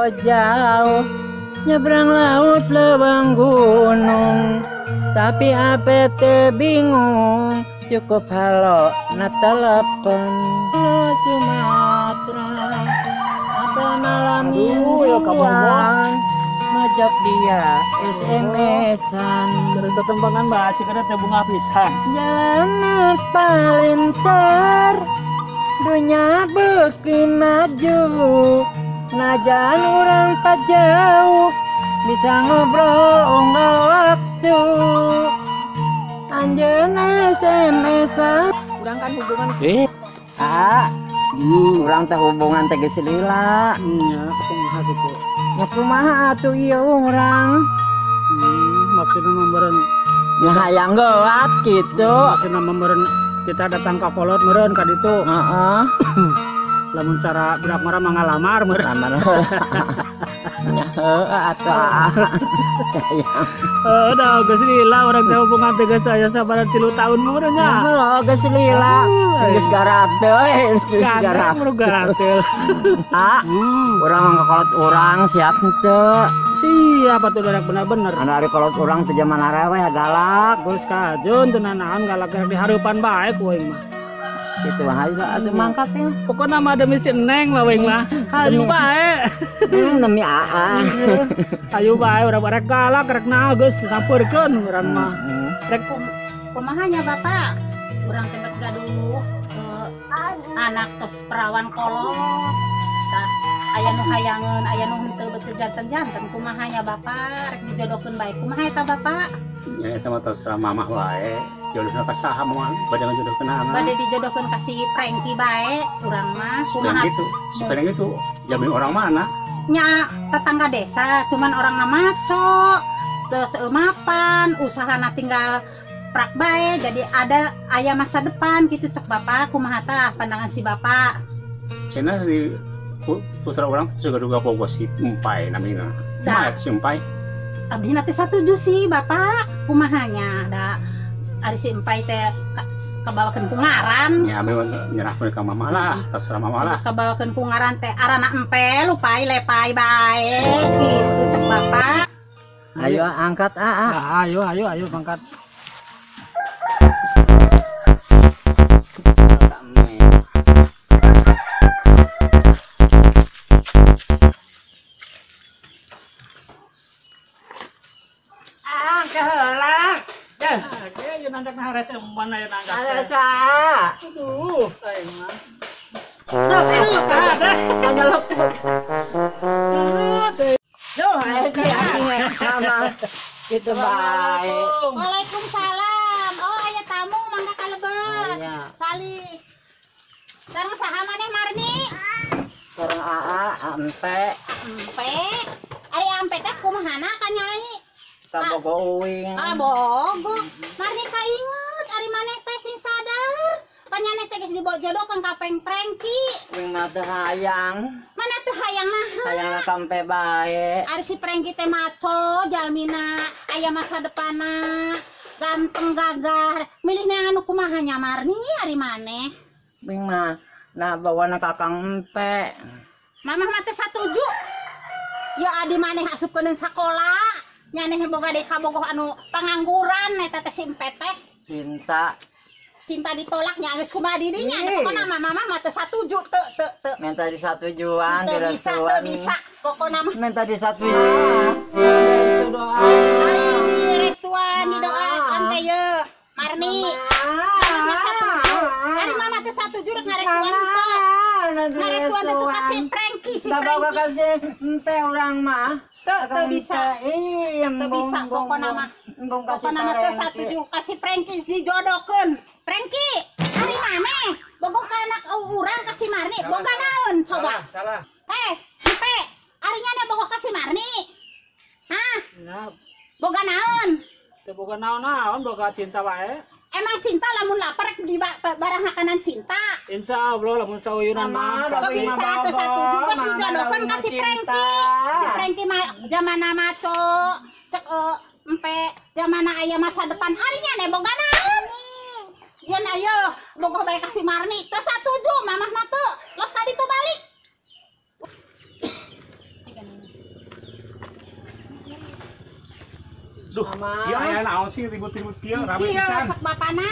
Jauh nyebrang laut lewang gunung tapi ape teu bingung cukup halo na telepon Sumatera apa malam mingguan ngajak dia SMS-an cerita tembangan bahasa kada teh bunga pisan jalan palintar dunia beuki maju najan urang jauh bisa ngobrol unggal waktu anjeun SMS-an urang kan hubungan urang teh hubungan teh geus lila nya kumaha kitu nya kumaha atuh ieu urang maksudna meureun nya hayang geuat kitu maksudna meureun kita datang ka kolot meureun ka ditu heeh lamun cara budak mara mah ngalamar meureun lamar nya heueuh atuh heuh da geus lila urang teh hubungan teh geus aya sabaraha 3 tahun meureun nya heuh geus lila geus garap teh geus garap ah urang mah kolot urang siap henteu siap atuh darak bener-bener anu ari kolot urang teh jaman areweh galak geus kajun teu nanaon galak di hareupan bae ku aing mah kitu hayu atuh mangkat ya pokona mah demi si Neng mah aing mah hayu bae demi aa hayu bae urang rek galak rek naon geus sampeurkeun urang mah rek kumaha nya Bapak urang teh bet gaduh anak tos perawan kolot tah aya nu hayangeun aya nu henteu betul janten-janten kumaha nya Bapak rek dijodohkeun bae kumaha eta Bapak nya eta mah terserah mamah wae jodohna ka saha moal bade ngajodohkeun anak bade dijodohkeun ka si Prengki bae urang mah kumaha gitu si Prengki itu jamin orang mana nya tetangga desa cuman orangna maco terus mapan usahana tinggal prak bae jadi ada aya masa depan gitu cek Bapak kumaha tah pandangan si Bapak cenah di putra orang juga duga bogo si Empai namina kumaha si Empai abdi na teh satuju sih Bapak kumahanya da ari si Empai teh kabawakeun ku ngaran nya abdi nyerahkeun ka mama lah terserah mama lah kabawakeun ku ngaran teh arana empe lupai lepai bae gitu cek Bapak ayo angkat aa ayo ayo ayo angkat. Aduh, aing mah. Gitu bae. Waalaikumsalam. Oh, aya tamu mangga kalebet. Sali. Sareng saha maneh Marni? Sareng Aa, Ampe. Ampe. Ari Ampe teh kumahana ka Nyai? Kabogo uing. Ah, bogo. Marni kainget ari maneh teh sing sadar. Panyaneh teh geus dijodohkeun ka Prengki. Uing mah teu hayang. Mana teu hayang naha? Hayang kampe bae. Ari si Prengki teh maco jalmina, aya masa depanna, ganteng gagah. Milih neangan nu kumaha nya Marni ari maneh? Uing mah nah bawana Kakang Empe. Mamah mah teh satuju. Ya adi maneh asupkeun sakola. Nyaneh boga deui kabogoh anu pangangguran eta teh si Empe teh. Cinta cinta ditolaknya geus kumaha didinya pokona mah mamah mah teu satuju teu teu teu minta disatujuan teu bisa teu bisa pokona mah minta disatujuan restu doa ari di restuan didoakan teh ye Marni mah satuju ari mama teu satuju rek ngarestuan teu ngarestuan teu ka si Prengki si Prengki kasih empe urang mah teu teu bisa teu bisa pokona mah pokona mah teu satuju ka si Prengki dijodohkeun. Prengki, ari maneh bogoh ka anak urang ka si Marni, boga naon coba? Salah. Empe, ari nya bogoh ka si Marni. Hah? Ya. Boga naon? Teu boga naon-naon, boga cinta wae. Emang cinta lamun lapar di barang makanan cinta. Insya Allah lamun sauyunan mah. Teu bisa teu satuju geus dijodohkeun ka si Prengki. Si Prengki mah jamana maco, cek empe jamana aya masa depan ari nya boga naon? Yen ayo bogoh bae ka si Marni teu satuju mamah mah teu los ka ditu balik. Duh, ieu aya naon sih ribut-ribut kieu rame pisan. Iya, cek bapana.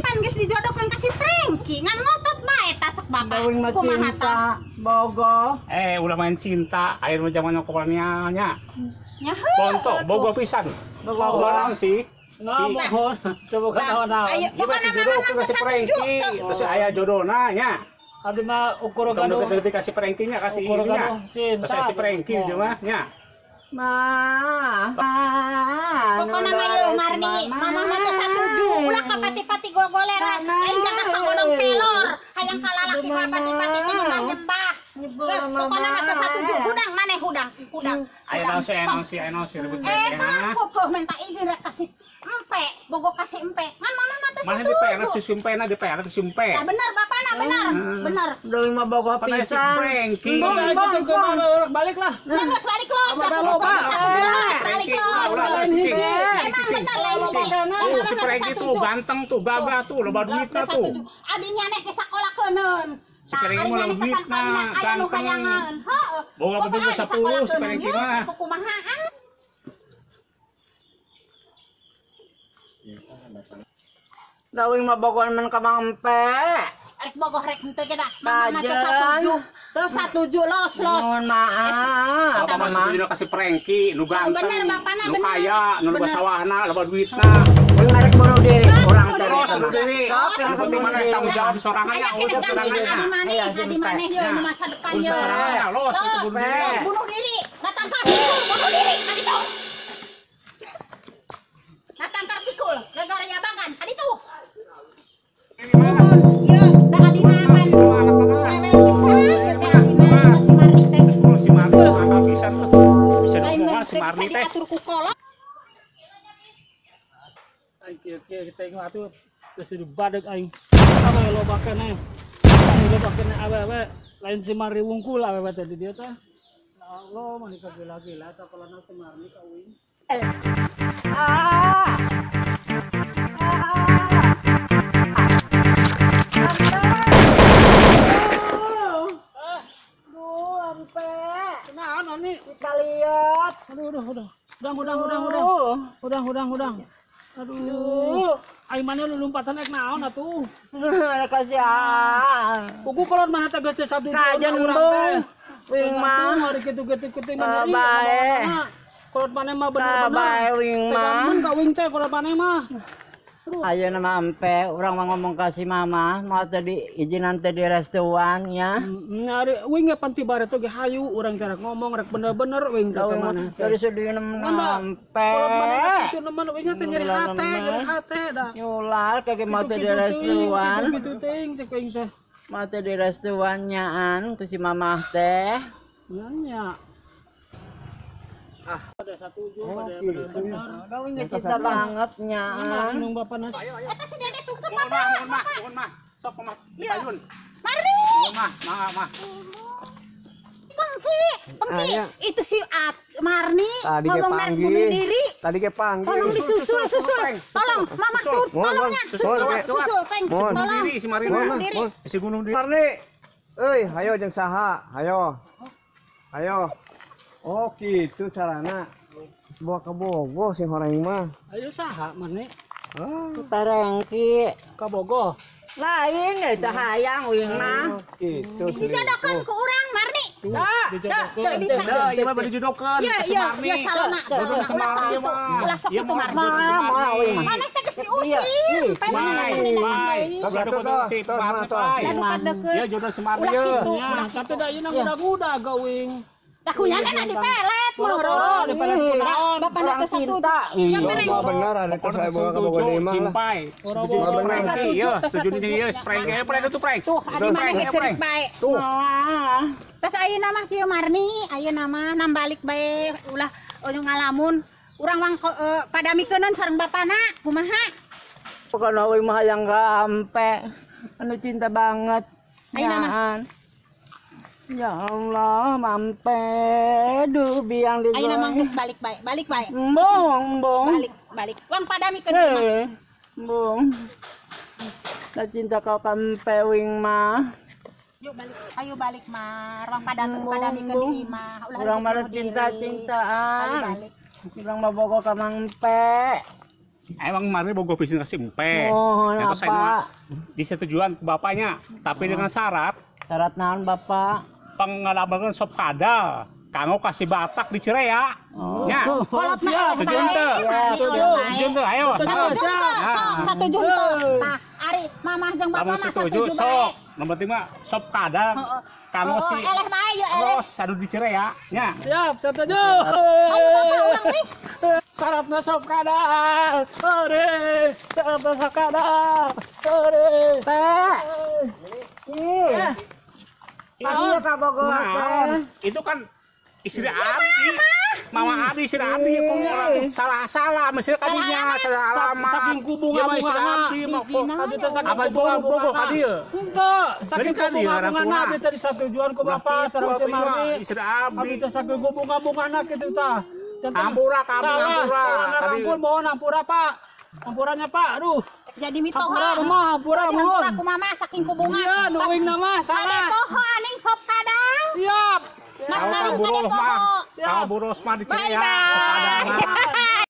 Kan geus dijodohkeun ka si Prengki, ngan ngotot bae ta cek bapak. Kumaha tah? Bogo. Ulah main cinta, air mah zaman kolonial nya. Nya heuh. Bonto, bogo pisan. Bogo naon sih? Nah, coba kata naon. Ayo, pokona mama mah si Prengki, terus aya jodona nya. Abdi mah ukur gaduh. Tong kasih Prengki nya, kasih ieu nya. Cinta. Terus si Prengki ieu mah nya. Ma, pokona mah yeuh Marni, mama mah teu satuju, ulah ka pati-pati gogoleran, lain jaga sagolong pelor, hayang ka lalaki mah pati-pati teh nyembah-nyembah. Geus pokona mah teu satuju, hudang maneh hudang, hudang. Aya naon sih, aya naon sih ribut bae. Pokok minta izin rek kasih empe, bogo kasih empe. Ngan mama mah teu satuju. Mana dipelet si sumpena, dipelet si sumpe. Ya bener bapana, bener, bener. Deui mah bogo pisan. Prengki. Bang, balik lah. Ya geus balik los, balik los. Tuh si Prengki tuh ganteng tuh, gagah tuh, loba duitna tuh. Adinya neh ke sakola keuneun. Si Prengki mah loba duitna, ganteng. Boga betul 10 si Prengki mah. Kumaha? Dawing mah bogohan men ka Mang Empe. Rek bogoh rek henteu ge dah. Mama teu satuju. Teu satuju los los. Mohon maaf. Bapak mah setuju kasih Prengki, nu ganteng. Bener bapana nu bener. Kaya, nu loba sawahna, loba duitna. Wing rek bunuh diri urang teh. Los bunuh diri. Penting mana tanggung jawab sorangan nya, urus sorangan nya. Adi maneh, adi maneh yeuh nu masa depan yeuh. Los bunuh diri. Bunuh diri. Datang ka sikul, bunuh diri. Adi tuh. Datang ka sikul, gara-gara yabangan. Adi tuh. Ya, da adi mah pan. Rewel pisan ieu teh adi mah si Marni teh. Si Marni mah pisan tuh. Bisa diomongan si Marni teh. Diatur ku kolot. Aing kieu kieu kita ingat atuh geus dibadeg aing. Awe loba keneh. Loba keneh awewe lain si Marni wungkul awewe teh di dieu teh. Ya Allah, mah gila-gila tah kolona si Marni ka uing. Ah. Kita lihat. Aduh, aduh, aduh. Udang. Aduh. Ai mana lu lompatan ek naon atuh? Kasihan. Kuku kolot mana teh geus satu kajen urang teh. Wing mah hari kitu-kitu kitu mah bae. Kolot maneh mah bener-bener. Bae wing mah. Tegamun ka wing teh kolot maneh mah. Ayo nama empe, orang mau ngomong kasih mama, mau tadi izinan tadi restoran ya. Ari wing pan tiba teh ge hayu urang cara ngomong rek bener-bener wing teh mana. Dari sedih nama empe. Kitu neman wing teh nyeri hate dah. Nyular kage mau tadi restoran. Kitu teuing cek wing teh. Mau tadi restoran nyaan ke si mama teh. Nya. Ah, ada satu juga pada bener-bener. Cinta banget nyaan. Nung bapak nasi. Eta si Dede tutup bapak. Mohon mah, sok mah. Iya. Mari. Mah, mah, mah. Pengki, Pengki. Itu si Marni ngomong merek bunuh diri. Tadi ke panggil. Tolong disusul, susul. Tolong, mama tuh, tolongnya susul, susul, Peng. Tolong. Si Marni. Si bunuh diri. Marni. Euy, hayo jeung saha? Hayo. Hayo. Oh gitu carana. Bawa ke Bogo sih orang mah. Ayo saha mane? Ah, Parengki ka Bogo. Lain eta hayang uing mah. Gitu. Dijodohkeun ku urang Marni. Dah, dah, ieu mah bade dijodohkeun ka si Marni. Iya, calona. Ulah sok kitu. Ulah sok kitu Marni. Maneh teh geus diusir. Pengen datang deui. Si Marni. Ya jodoh si Marni ye. Tapi da ieu muda-muda gawing. Takunya kan dipelet moro. Bapak nanti satu. Iya benar ada tuh saya bawa ke Bogor lima lah. Setuju setuju ieu prank prank itu prank. Tuh adi mana ge cerik bae. Tuh. Terus ayeuna mah kieu Marni, ayeuna mah nambalik bae ulah anu ngalamun. Urang wang padamikeun sareng bapana kumaha? Pokona we mah hayang ka ampe. Anu cinta banget. Ayeuna mah. Ya Allah, mampe, duh biang di. Ayo namang geus balik bae, balik bae. Embung, embung. Balik, balik. Wang padamikeun mah. Embung. Da cinta kau kampe wing mah. Yuk balik, ayo balik mah. Wang padamikeun di imah. Ulah urang mah cinta-cintaan. Ayo balik. Urang mah bogoh ka Mang Empe. Emang Marni bogoh pisan ka si Empe. Oh, ya, apa? Disetujuan ke bapaknya, tapi dengan syarat. Syarat naon bapak? Pengalaman sop kadal. Kanggo kasih Batak di Cirea. Oh. Ya. Kolot mah Setuju henteu? Setuju henteu? Ayo. Satuju henteu. Tah, ari mamah jeung bapak mah setuju sok. Nu penting mah sop kadal. Kanggo si eleh bae yeuh eleh. Los anu di Cirea nya. Siap, setuju. Ayo bapak urang nih. Syaratna sop kadal. Ore, syaratna sop kadal. Ore. Teh. Ih. Iya Pak Bogoh. Itu kan istri Abi, Mama Abi, istri Abi, salah-salah, mesti kadinya, salah alamat. Saking kubunga-bungana, abi teh saking kubunga-bungana. Henteu, saking kubunga-bungana abi teh disatujuan ku bapak sareng si Marni. Istri Abi, abi teh saking kubunga-bungana kitu tah. Ampura kami, ampura. Salah mohon ampura Pak. Ampuranya Pak, aduh. Jadi mitoha. Ampura mah, ampura mohon. Ampura kumaha saking kubunga. Iya, nu uing nama salah. Kade poho aning sop kadang. Siap. Mas Marni kade poho. Siap. Buros mah di Cirea. Bye bye.